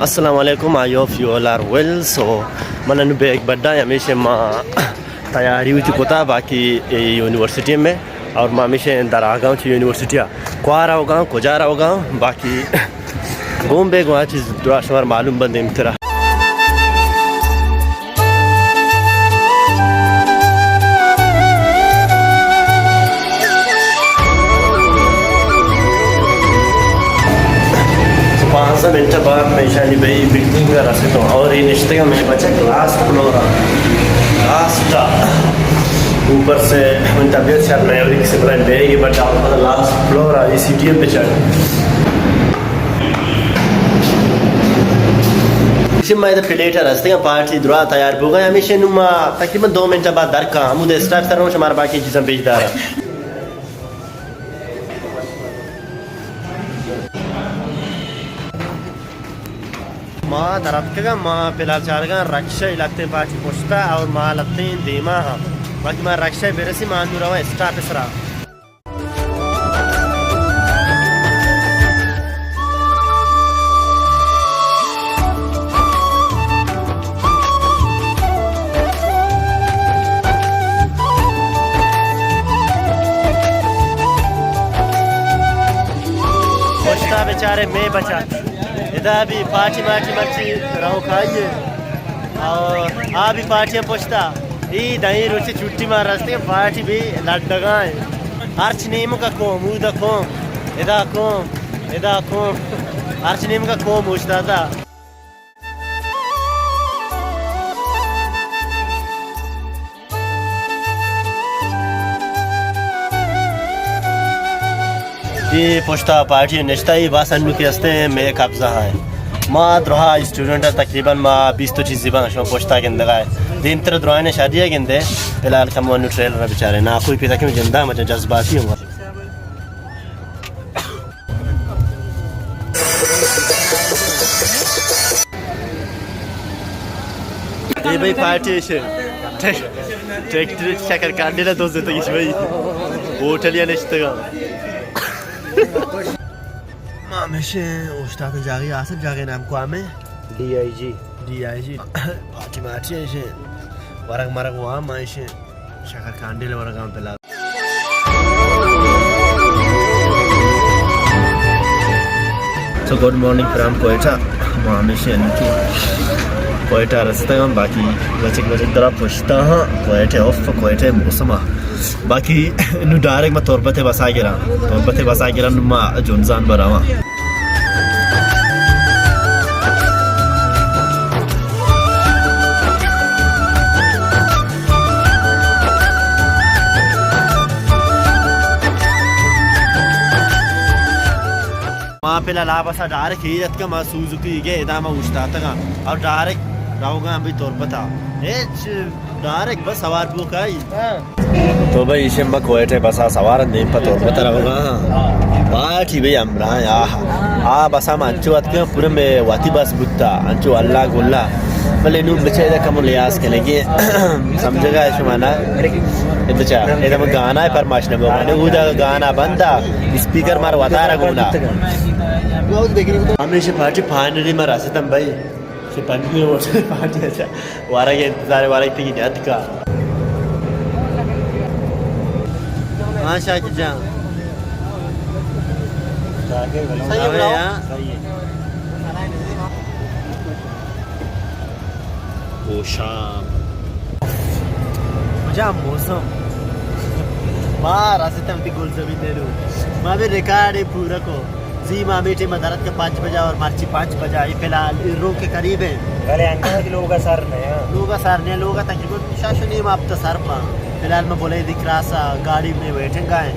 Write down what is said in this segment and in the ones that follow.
السلام علیکم، I hope you all are well. So من انو بیگ بڈا، ہمیشہ ما تیاری ہوتی کتا باقی اے یونیورسٹی میں، اور ما ہمیشہ در آگاں چی یونیورسٹی آ۔ کوا روگاں، کجا روگاں، باقی گون بے گون چیز درا شمار معلوم بندیم ترا۔ پانزدہ منٹ بعد میں ایشانی بھئی بلڈنگ ءَ رسیتوں اور یہ نشتگاں میں بچک لاسٹ فلور ءَ، لاسٹ ءَ۔ اوپر سے من طبیعت شر نہیں ہو رہی، کسی بلائیں بیگ بٹ آؤ، لاسٹ فلور ءَ، یہ سیڑھی پہ چڑھ۔ اسی میں تو پلیٹ رستے ہیں، پارٹی درا تیار بو گئے، ہمیشہ نما تقریباً دو منٹ بعد در کا ہم ادھر اسٹارٹ کر رہا ہوں، ہمارا باقی چیزاں بیچ دار۔ ما در اتکگاں، ما فی الحال چارگاں رکشہ لتیں پاچی پشتا اور ما لتیں دیما ہاں۔ وقتی ما رکشہ برسی ما انو رواں اسٹاپ سرا۔ پشتا بیچارے میں بچا۔ ادا بھی پارٹی مارٹی مرچی روک آئی ہے۔ اور آ بھی پارٹیاں پشتا۔ ای دائیں روچے چھٹی مار رستے ہیں، پارٹی بھی لڈگا ہے۔ ہرچ نیمگا قوم، اودا قوم، ادا قوم، ادا قوم۔ ہرچ نیمگا قوم اوشتاتا۔ اے پشتا پارٹی نشتہ، اے بس انو کہ ہستے ہیں، مئے قبضہ ہے۔ ما درہا اسٹوڈنٹ ہیں، تقریباً ما بیست و چیزی بان، شما پشتا گندگا ہے۔ دیمتر درائیں شادی ہے گندے، فی الحال کم انو ٹریلر بچارے۔ نا کوئی پیدا کہ جندا مجھے جذباتی ہوں۔ اے بھائی پارٹی ایشے۔ ٹریک-، ٹریکٹر شکر کانڈیلا دوزتگیش بھائی۔ ہوٹل یا نشتگا۔ ما ہمیشہ اوشتات جاگے، آصف جاگے نام کو ہمیں؟ D I G. D I G. Party مارٹی ایشے۔ ورگ مرگ وام ایشے۔ شکر کانڈیل ورگاں پلا۔ So good morning from Quetta. ما ہمیشہ انچو کوئٹہ رستگاں، باقی بچک بچک درا پشتا ہاں۔ کوئٹہ اف، کوئٹہ موسم آ۔ باقی نو ڈائریکٹ ما تربت بسا گراں، تربت بسا گراں، نو ما جنزان براواں۔ ما پہ لالا بسا ڈائریکٹ ہی اتکا، ما سوزوکی گئے ادا ما اوشتاتگا اور ڈائریکٹ روگا بھی تربتا۔ ہچ ڈائریکٹ بس سوار بو کائی۔ تو بھئی، ایشی ما کوئٹہ بسا سوار، نیم پہ تربت روگا۔ پارٹی بھئی ہمراہ، آہ۔ آ بسا ما انچو اتکا، پورا میں واتی بس بوتا، انچو اللہ گلا۔ بلے نو بچے دا کمو لحاظ کنے کہ سمجھگا ہے شما نا۔ اے بچا، اے دا گانا ہے پرماش نہ بو۔ نے او دا گانا بندا، اسپیکر مار وتارا گونا۔ ہمیشہ پارٹی فائنلی ما رستم بھئی۔ سے پنجگور ووٹ پارٹی اچھا۔ وارگ انتظار، وارگ تیگی نیاد کا۔ ہاں شاکر جان۔ صحیح ہے، بڑھاؤ۔ ہاں۔ او شام۔ کجا موسم؟ ما رستم تی گل زمین دے رو۔ ما بھی ریکارڈ پورا کو۔ زی ما ہمے ٹائم درت کہ پانچ بجا اور مرچی پانچ بجا، اے فی الحال اے رو کے قریب ہیں۔ بلے انگا کہ لوگا سر نے، ہاں۔ لوگا سر نے، لوگا تقریباً شش و نیم ہفتہ سر پا۔ فی الحال میں بولے دی کراسا گاڑی میں ویٹنگ آئے۔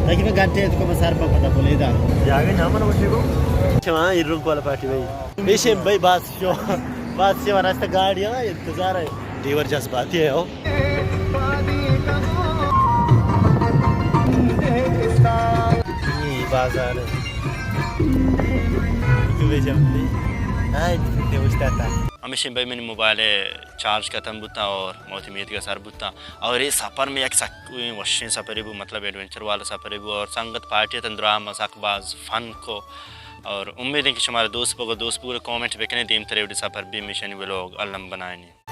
تقریباً گھنٹے تو میں سر پا پتا بولے دا۔ جاگے نام نہ وشے کو۔ اچھا، وہاں اے رو والا پارٹی بھائی۔ ایشے بھائی بات شو، بات شو راستہ گاڑی ہاں انتظار ہے۔ ڈیور جذباتی ہے ہو۔ اے بازار۔ تو بے جملے۔ ہاں، انت پھر دے اوشتاتا۔ ہمیشہ بھئی منی موبائل چارج ختم بوتا اور موتی میتگا سر بوتا اور اے سفر میں یک سک وشیں سفرے بو، مطلب ایڈونچر والا سفرے بو اور سنگت پارٹی تندرا ما سک باز فن کو۔ اور امید ہے کہ شمارا دوست بگو، دوست بگو کامنٹ بکنے، دیم ترے ویڈیو سفر بھی میشانی ویلوگ الم بنائنی۔